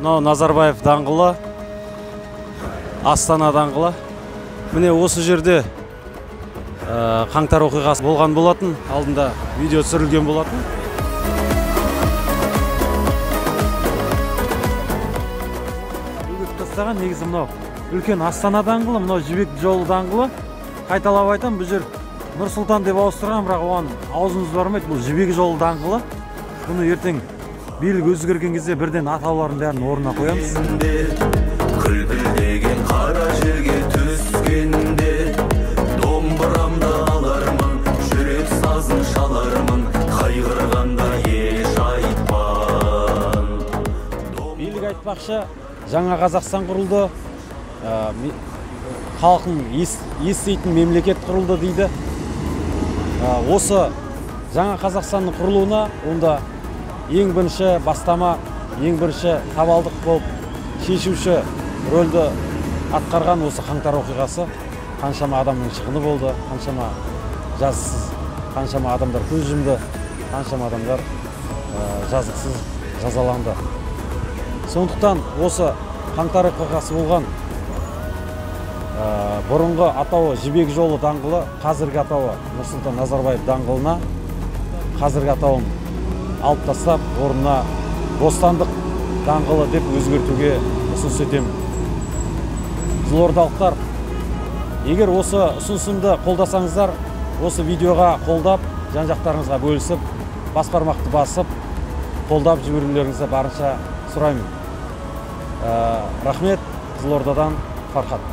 Мынау Назарбаев даңғылы, Астана даңғылы. Міне осы жерде қаңтар оқиғасы болған болатын, алдында видео түсірілген болатын. Бөгет тастаған негізі мынау үлкен Астана даңғылы, мынау Жібек жолы даңғылы. Қайталап айтамын, бұл жер Нұр-Сұлтан деп ауыстырған, бірақ оған аузымыз бармайды. Бұл Жібек жолы даңғылы. Бұны ертең билік өзгерген кезде бірден атауларын бәрін орнына қоямыз. Күлпілдеген қара жерге түскенде домбырамды алармын, жүрек сазын шалармын, қайғырғанда еш айтпан. Билік айтпақшы, жаңа Қазақстан құрылды, халқын еститін мемлекет құрылды дейді. Осы жаңа Қазақстанның құрылуына онда ең бірінші бастама, ең бірінші табалдық болып шешуші рөлді атқарған осы қаңтар оқиғасы. Қаншама адамның шығыны болды, қаншама жазықсыз, қаншама адамдар көз жұмды, қаншама адамдар жазықсыз жазаланды. Сондықтан осы қаңтар оқиғасы болған бұрынғы атауы Жібек жолы даңғылы, қазіргі атауы Нұрсұлтан Назарбаев даңғылына қазіргі атауын алып тастап, орнына Бостандық даңғылы деп өзгертуге ұсыныс етемін. Қызылордалықтар, егер осы ұсынысымды қолдасаңыздар, осы видеоға қолдап, жан-жақтарыңызға бөлісіп, бас бармақты басып, қолдап жіберулеріңізді барынша сұраймын. Рахмет, Қызылордадан Фархат.